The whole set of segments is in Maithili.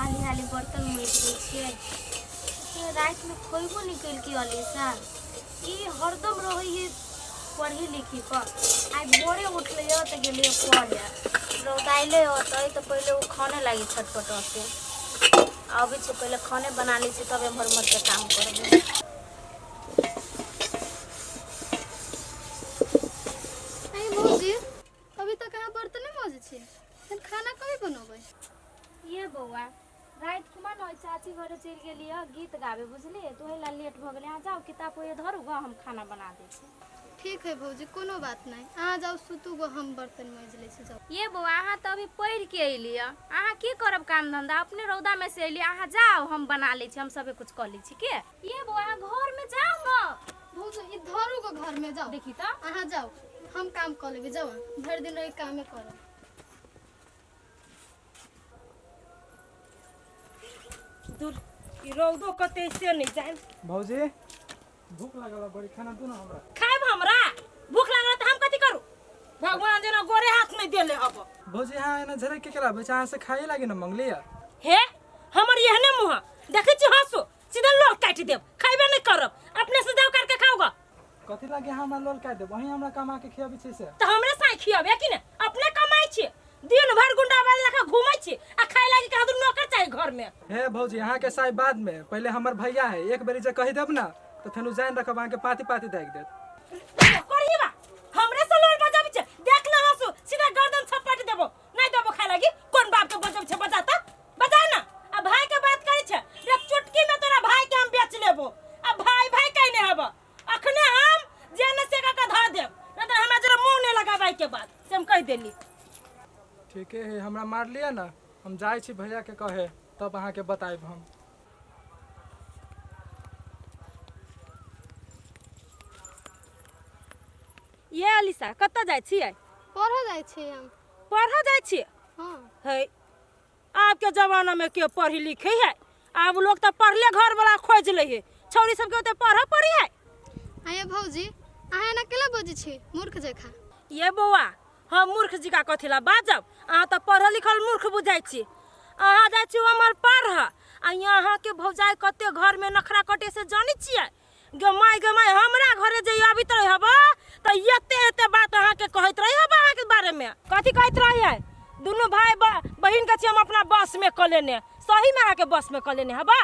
हाली हाली बर्तन माजि लै छियै। रातिमे खोइबो नहि केलकै अलीसा। ई हरदम रहै है पढ़े लिखे पर। आइ भोरे उठलै हँ तऽ गेलै पढ़े। रौदाइले होतै तऽ पहिले ओ खाने लागि छटपट होतै। अबै छै पहिले खाने बना लै छी तब एम्हर उम्हरके काम करबै। अरे भौजी, अभी तक अहाँ बर्तने मजै छी, तहन खाना कभी बनबै? ये बौआ, राति खुमा ने चाची घरे चलि गेलियै गीत गाबे, बुझलियै? तऽ ओहि लए लेट भऽ गेलै। अहाँ जाउ, किताब ओहि धरू गऽ, हम खाना बना दै छी। ठीक है भौजी, कोनो बात नहि, अहाँ जाउ सुतू गो, हम बर्तन माजि लै छी, जाउ। ये बौआ, अहाँ तऽ अभी पढ़ि के अयलियै, अहाँ की करब काम धंधा? अपने रौदामे से अयलियै। अहाँ जाउ, हम बना लै छी, हम सभे कुछ कऽ लै छी। के ये बौआ, अहाँ घरमे जाउ ने। भौजी, ई धरू गो, घरमे जाउ। देखी तऽ। अहाँ जाउ, हम काम कऽ लेबै, जाउ अहाँ, भरि दिन रहि कामे करब। दूर, ई रौदो कते से नहि जानि। भौजी, भूख लागल है बड़ी, खाना दू ना हमरा। खायब हमरा भूख लागल तऽ हम कथी करू? भगवान जेना गोरे हाथ नहि देले हब। भौजी, अहाँ एना झरक के केला बच्चा? अहाँ से खाए लागी ना मंगली है। हे, हमर एहने मुँह देखै छी? हंसू सीधा लोल काटि देब। खैबे नहि करब, अपने से जाओ करके खाओगा। कथी लागे हमरा लोल काटि देब? वही हमरा कमा के खियाबै छै से। तऽ हमरे साई खियाबे कि ने? अपने कमाइ छी, दिन भर गुंडा वाला लेखा घूमै छी आ खाय लागी कहाँ दूर नौकर चाही घर में। हे भौजी, अहाँ के साई बाद में, पहले हमर भैया है। एक बेरी जे कहि देब ना तऽ फेनु जान रखब, अहाँ के पाती पाती दागि देत। करही बा हमरे से लोल बजाबै छै? देख ना हंसू, सीधा गर्दन छपट देबो। नहीं देबो खाय लागी। कोन बाप के बजब छै? बजाता, बजा ना। आ भाई के बात करै छै रे? चुटकी में तोरा भाई के हम बेच लेबो। आ भाई भाई कहने हब, अखने हम जे न से का धर देब, नहीं तो हमरा जरा मुंह नहीं लगाबै के बात से हम कहि देली। ठीके है, हमरा मार लिया ना, हम जाइ छी भैया के कहे, तब अहाँ के बतायब हम। ये अलीसा, कतऽ जाइ छियै? पढ़ऽ जाइ छी हम। पढ़ऽ जाइ छियै? हँ। है, आबके जमानामे के पढ़ी लिखे है? आब लोग तऽ पढ़ले घर वाला खोज लै है। छौड़ी सबके ओते पढ़ऽ पड़ी है? आये भौजी, अहाँ एना केला बजै छी मूर्ख जकाँ? ये बौआ, हम मूर्ख जी का कथी ला बाजब? अहाँ तऽ पढ़ल लिखल मूर्ख बुझाइ छी। अहाँ जाइ छी हमर पढ़ आ अहाँके भौजाइ कते घरमे नखरा कटे से जानै छियै? गे माय, गे माय, हमरा घरे जे अबित रहे हब तऽ एते एते बात अहाँके कहैत रहे हब। अहाँके बारेमे कथी कहैत रहे है? दुनू भाई बहिन के छी हम अपना बस में कऽ लेने। सही में अहाँके बस में कऽ लेने हबा।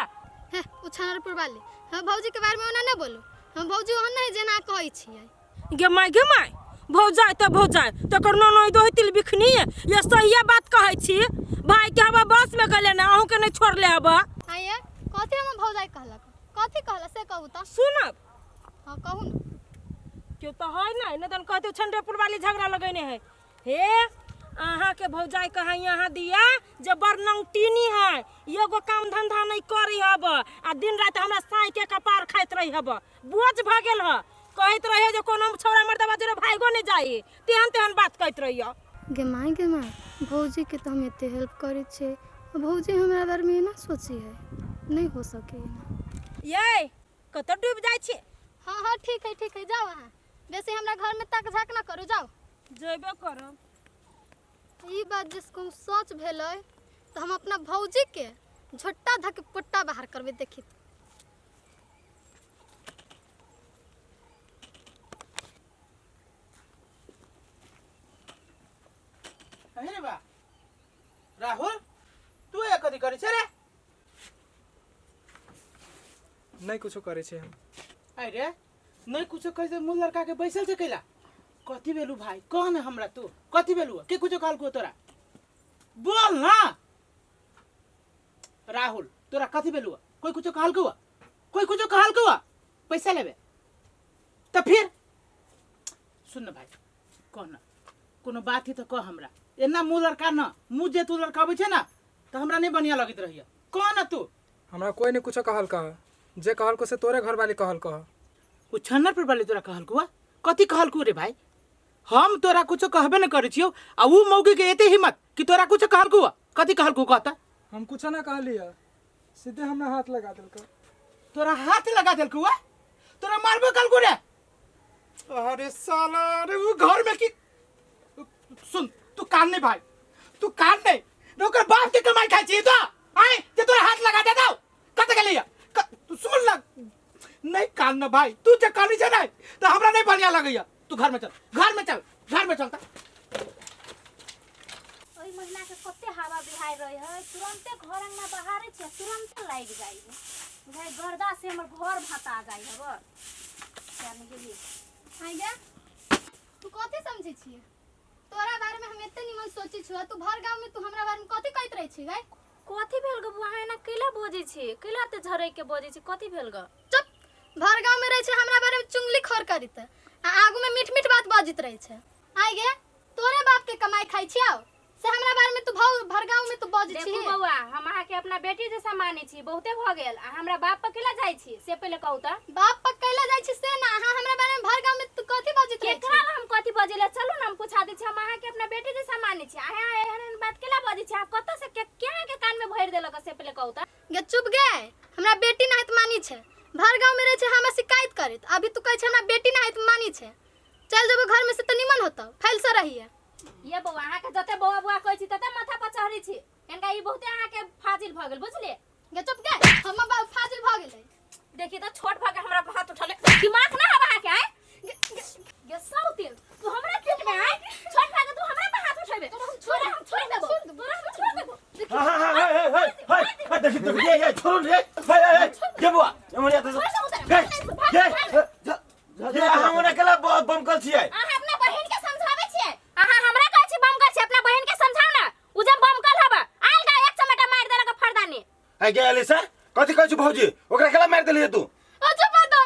हे उछानरपुर वाली, हम भौजी के बारे में ओना नहि बोलू। हम भौजी ओहन नहि जेना कहै छियै। गे माय, गे माय, भौजाइ तऽ भौजाइ तकर ननैदो है तिल बिखनी। ये सहिए बात कहै छी, भाई के हवा बस में गेले ने, अहूँ के नहीं छोड़ले हबा। आइए, कथी हम भौजाइ कहलक, कथी कहलक से कहू तऽ। सुनब? हँ, कहू ने। क्यों तऽ है नहि नहि तहन कहते छंडेपुर वाली झगड़ा लगेने है। हे, अहाँके भौजाइ कहाँ यहाँ दिया जे बड़ नंगटीनी है, एगो काम धंधा नहीं करी हब आ दिन राति हमरा साई के कपार खाइत रही हब। बोझ भऽ गेल ह। कहैत रहे जे कोनो छौड़ा मर्दबा जरे भागो नहीं जाई, तेहन तेहन बात कहैत रहिय। गे माय, गे माय, भौजीके तऽ हम एते हेल्प करै छियै आ भौजी हमरा बारेमे एना सोची है? नहि हो सके एना। ये, कतऽ डूबि जाइ छी? हँ हँ, ठीक है, ठीक है, जाउ अहाँ, बेसी हमरा घरमे ताक झाक ना करू, जाउ। जेबे करब। ई बात जे कहूँ सच भेलै तऽ हम अपना भौजीके झोट्टा धऽ के पोट्टा बाहर करबै, देखी। अरे बा राहुल, तू ए कथी करै छै रे? नहि कुछो करै छै हम। अरे नहि कुछो कहै छै? मूल लड़का के बैसल छै कैला? कथी भेलू भाई, कह ने हमरा, तू कथी भेलू? के कुछो कहलकू तोरा? बोल ना राहुल, तोरा कथी भेलू? कोई कुछो कहलकू? कोई कुछो कहलकू? पैसा लेबे तऽ फिर सुन न भाई, कह न, कोनो बात ही तऽ कह हमरा। एना मुँह लड़का न, मुँह जे तू लड़काबै छै ना तऽ हमरा नहि बढ़िया लगैत रहैया। कह न तू। हमरा कोई नहीं कुछो कहल कह, जे कहलको से तोरे घरवाली कहल कह। ओ छन्नरपुर वाली तोरा कहलकू? कथी कहलकू रे भाई? हम तोरा कुछो कहबे न करै छियौ आ ऊ मौगी के एते हिम्मत कि तोरा कुछो कहलकू? कथी कहलकू कहता? हम कुछो ना कहली है, सीधे हमरा हाथ लगा देलको। तोरा हाथ लगा देलकू? तोरा मारबो कहलकू रे? अरे साला, अरे वो घर में की सुन, तू कान नहीं भाई, तू कान नहीं रे, ओकर बाप के कमाई खाइ छी तो आय जे न भाई, तू जे कहली छै ने तऽ हमरा नहि बढ़िया लगैया। तू घर में चल, घर में चल, घर में चल। ओहि महिना के कते हवा बिहार रहे है, तुरंते घर अंगना बहारे छै, तुरंते लागि जाइ है। बुझाइ गर्दा से हमर घर भाता जाइ है बर। जाने के लिए। आइ गे, तू कथी समझै छियै? तोरा बारे में हम एते निमन सोचै छियौ, तू भर गाँव में तू हमरा बारे में कथी कहैत रहै छी गै? कथी भेल ग बुआ, एना कैला बजै छी? कैला एते झरक के बजै छी? कथी भेल ग? चुप, भर गाँव में रहै छै हमरा बारे में चुगली खोर करैत आ आगू में मीठ मीठ बात बजैत रहै छै। आइ गे, तोरे बाप के कमाई खाइ छियौ से हमरा बारे में तू भौ भर गाँव में तू बजै देखू छी। बौआ, हम अहाँके अपना बेटी जैसा मानै छी, बहुते भऽ गेल। आ हमरा बाप पर कैला जाइ छी से पहिले कहू तऽ। बाप पर कैला जाइ छी से ना, अहाँ हमरा बारे में भर गाँव में तू कथी बजैत रहै छी? केकरा लए हम कथी बजैले? चलू ने हम पूछा दै छी। हम अहाँके अपना बेटी जैसा मानै छी, अहाँ एहन एहन बात कैला बजै छी? अहाँ कतऽ से के अहाँके कान में भरि देलक से पहिले कहू तऽ। गे चुप गे, हमरा बेटी नाहित मानी छै, भर गाँव में रहै छै हमरा शिकायत करैत, अभी तू कहै छै हमरा बेटी नाहित मानी छै। चल जेबो घर में से तऽ निमन होतौ, फैल से रहिए। ये बौआ, अहाँके जते बौआ बौआ कहै छी तते माथा पर चढ़ै छी। इनका ई बहुते अहाँके फाजिल भऽ गेल, बुझलियै? गे चुप गे, हमर बाप फाजिल भऽ गेलै। देखिए तऽ छोट भऽ के हमरा पर हाथ उठले, दिमाग ना हवा अहाँके आय? गे साउतिन, तू हमरा पेट में आय, छोट भऽ के तू हमरा पर हाथ उठेबे? तोरा हम छोड़ देबो, तोरा हम छोड़ देबो। हाँ हाँ हाँ हे हे हे हे, देखी देखी, ये ये छोड़ो रे, हे हे हे, ये बुआ ये तो छोड़ देबो तोरा। ये ये ये अहाँ ओना केला बमकल छियै? अहाँ अपना बहिन के समझाबै छियै? अहाँ हमरा कहै छी बमकल छी, अपना बहिन के समझाउ ना। उ जब बमकल हब आयल गा एक चमेटा मारि देलक फरदानी। है गे अलीसा, कथी कहै छु भौजी? ओकरा केला मारि देलियै तू? अच्छा पता,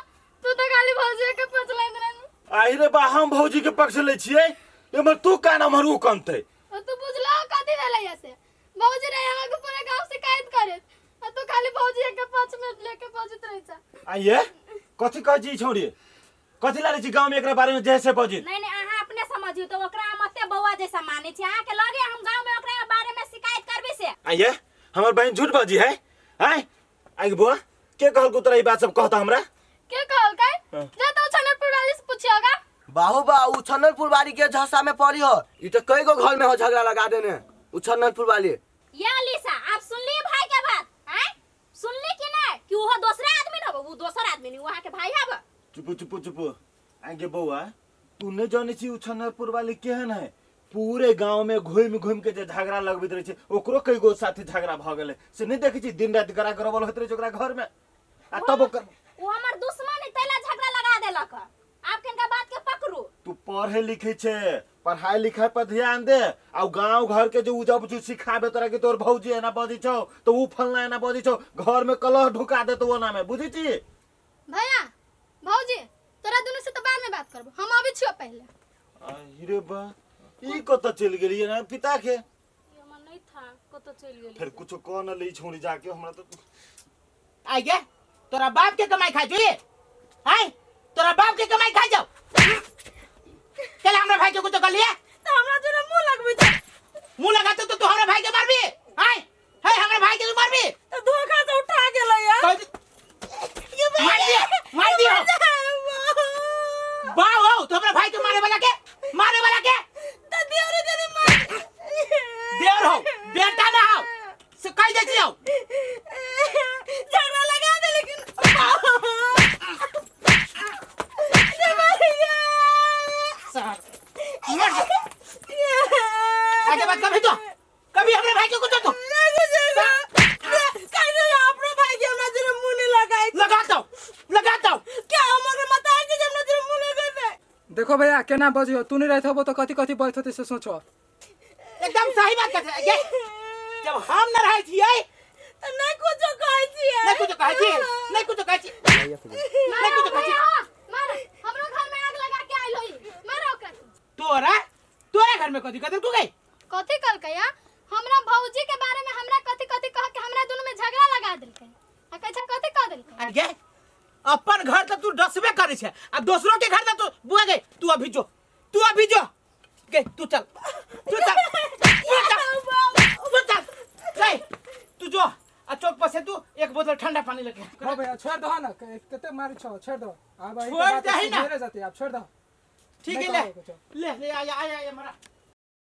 तू तऽ खाली भौजी के पक्ष लैत रहै। आहि रे बा, हम भौजी के पक्ष लै छियै, एमहर तू कान एमहर उ कनतै। ओ तू बुझलहो कथी भेलै से? भौजी रहे हमरा के पूरा गांव शिकायत करैत आ तू खाली भौजी के पक्ष में लेके बजैत रहै छ। आइए कथी कहै छी छौड़ी? कथी लाले छी गांव में एकरा बारे में जैसे बजित? नहीं नहीं, अहाँ अपने समझियो तो ओकरा हम एते बौआ जैसा मानै छी, अहाँ के लगे हम गांव में ओकरा बारे में शिकायत करबे से। आइए हमर बहन झूठ बजी है? आय आइ बुआ के कहलको तोरा ई बात सब कहता हमरा? के कहलकै? हाँ। जा तो छनरपुर वाली से पूछियोगा। बाहु बा, उ छन्नरपुर वाली के झसा में पड़ी हो, ई तो कई गो घर में हो झगड़ा लगा देने उ छन्नरपुर वाली। ये अलीसा, आप सुनली भाई के बात? हैं सुनली कि नहीं कि वो दूसरे आदमी न हो? वो दोसर आदमी नहीं, वहां के भाई हब। चुप चुप चुप। आगे बौआ, तू नहीं जाने छी उ छन्नरपुर वाली केहन है, पूरे गांव में घूमि घूमि के जे झगड़ा लगबैत रहे छै, ओकरो कई गो साथी झगड़ा भ गेलै से नहीं देखै छी? दिन राति गरा गरबल होइत रहै छै ओकरा घर में, आ तब ओकर वो हमर दुश्मन है तैला झगड़ा लगा देलक। आप किनका बात के पकड़ू। तू पढ़े लिखे छे, पढ़ाई लिखाई पर ध्यान दे, आ गांव घर के जो उजब जो सिखाबे तोरा के तोर भौजी एना बजै छौ तो उ फलना एना बजै छौ, घर में कलह ढुका देतो ओना में, बुझै छी? भैया भौजी तोरा दुनू से तो बाद में बात करबो, हम अबै छियो पहिले। अरे बा, ई कतऽ चलि गेलियै ना पिता के? ई हमर नहीं था, कतऽ चलि गेली? फेर कुछो कह न लै छौड़ी जाके हमरा तो। आइ गे, तोरा बाप के कमाई खाइ छी? आइ तोरा बाप के कमाई खाइ जाओ, चल हमरा भाई के कुछो कहलिए तऽ हमरा जोरे मुंह लगबै छै। मुंह लगाते तो तू हमरा भाई के मारबी? आइ हे, हमरा भाई के तू मारबी? तऽ धोखा से उठा गेलै यार। कह मार दियो, मार दियो बाव हो तो हमरा भाई के मारे वाला के, मारे वाला के तऽ देवरे देने मार देवर हो, बेटा ना हो से कह दे छियो। झगड़ा लगा दे लेकिन सर मर जा। आगे बात कभी तो कभी हमरे भाई के कुछ तो अपनो भाई के हमरा जोरे मुंह नहीं लगाए। लगा दो, लगा दो। क्या हमर मतार के हमरा जोरे मुंह लगेबे? देखो भैया केना बजियो, तू नहीं रहत होबो तो कथी कथी बजत होतै से सोचो। एकदम सही बात कहै छै। जब हम न रहै छियै तऽ नहीं कुछो कहै छियै। नहीं कुछो कहै छियै, नहीं कुछो कहै छियै, नहीं कुछो कहै छियै। मार, हमरो घर में आग लगा के आइल होई, मारो ओकरा। तोरा तोरा घर में कथी कथी तू गई? कथी कहलकै या? हमरा भौजी के बारे में हमरा कथी कथी कह के हमरा दुनू में झगड़ा लगा देलकै आ कहै छै कथी कह देलकै। अरे गे, अपन घर तऽ तू डसबे करै छै आ दोसरो के घर तऽ तू बुआ गे, तू अभी जो, तू अभी जो गे, तू चल, तू चल, तू चल, तू चल गे, तू जो आ चौक पर से तू एक बोतल ठंडा पानी लेके आ। हाँ भैया छोड़ दो ना, कते मारी छो, छोड़ दो। अब छोड़ दही ना। जाते आप छोड़ दो। ठीक है, नहीं ले कहबो कुछो। ले ले, आया आया आया मरा।